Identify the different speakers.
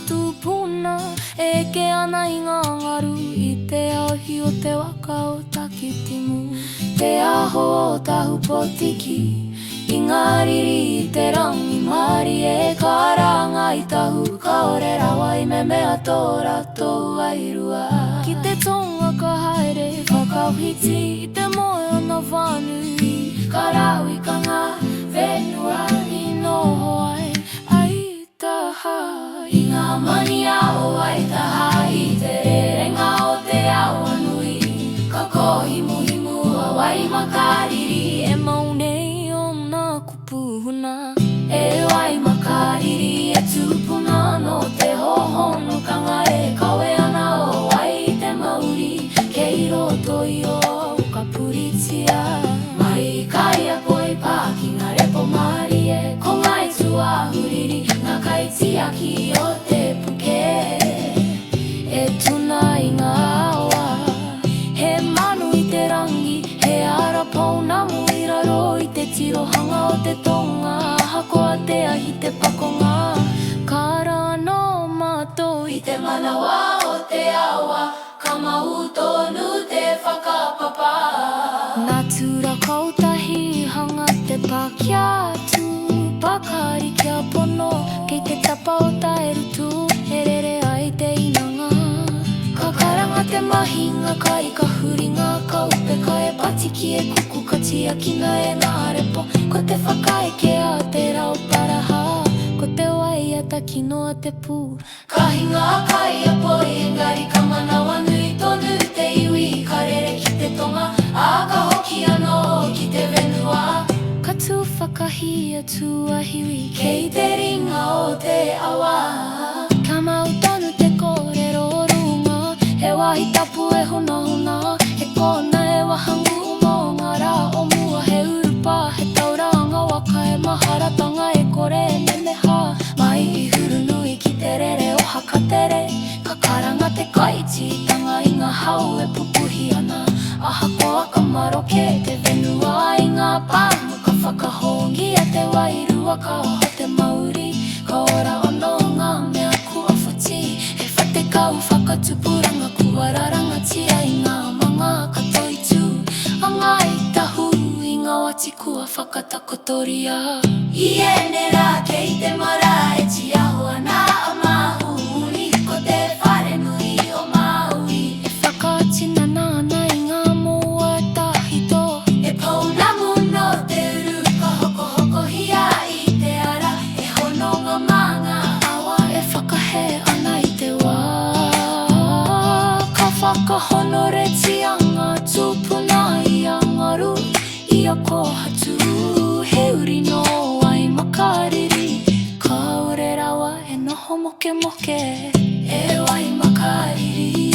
Speaker 1: tūpuna e eke ana i ngā ngaru i te ahi o te waka o Takitimu, te aho o Tahupotiki, i ngā riri i te rangimārie ka rā Ngāi Tahu, kāore rawa i memea tō rātou wairua. Ki te tonga ka haere whakawhiti i te moana whānui, ka rāwika ngā whenua i noho ai a Itaha. I ngā mania o Waitaha i te rerenga o te awa nui, ka kōhimuhimu a Waimakariri. E mau nei ōna kupu huna. E Waimakariri e tūpuna nō te hōhonutanga e kawe ana o wai i te mauri kei roto i ō au ka puritia. Mai i Kaiapoi pā ki ngā repo mārie, ko Ngāi Tūāhuriri ngā kaitiaki o te puke e tuna i ngā awa. He manu i te rangi, he ara pounamu i raro i te tirohanga o te tonga, ahakoa te ahi te pakonga, ka ara anō mātou i te manawa o te awa. Ka mau tonu te whakapapa. Nā Tūrakautahi i hanga te pā kia tū pakari kia pono kei te tapa o Taerutu e rere ai te inanga. Ka karanga te mahinga kai ka huri ngā kaupeka e patiki e kuku ka tiakina e ngā repo ko te whakaeke a te rauparaha ko te waiata kino a te pū Ka hinga a Kaiapoi, engari ka manawanui tonu te iwi, ka rere ki te tonga, ā, ka hoki anō ki te whenua. Ka tū whakahī a Tūahiwi kei te ringa o te awa. Ka mau tonu te kōrero o runga, he wāhi tapu e hunahuna, he kōna e wahangū mō ngā rā o mua, he urupā, he tauranga waka, he maharatanga e kore e memeha. Mai i Hurunui ki te rere o Hakatere, ka karanga te kaitītanga i ngā hau e pupuhi ana. Ahakoa ka maroke te whenua i ngā pāmu, ka whakahoungia te wairua, ka oho te mauri, ka ora anō ngā mea kua whati. He whatekau whakatupuranga kua rarangatia i ngā manga ka toitū a Ngāi Tahu i ngā wati kua whakatakotoria. I ēnei rā kei te marae tiaho ana a Māhūni, ko te wharenui o Māui. E whakatinana ana i ngā moa tahito. He pounamu nō te uru ka hokohokohia i te ara, he hononga mā ngā awa e whakahē ana i te wā. Ka whakahonoretia ngā tūpuna i a Ngaru. I a Kōhatu, he uri nō Waimakariri, kāore rawa e noho mokemoke. E Waimakariri.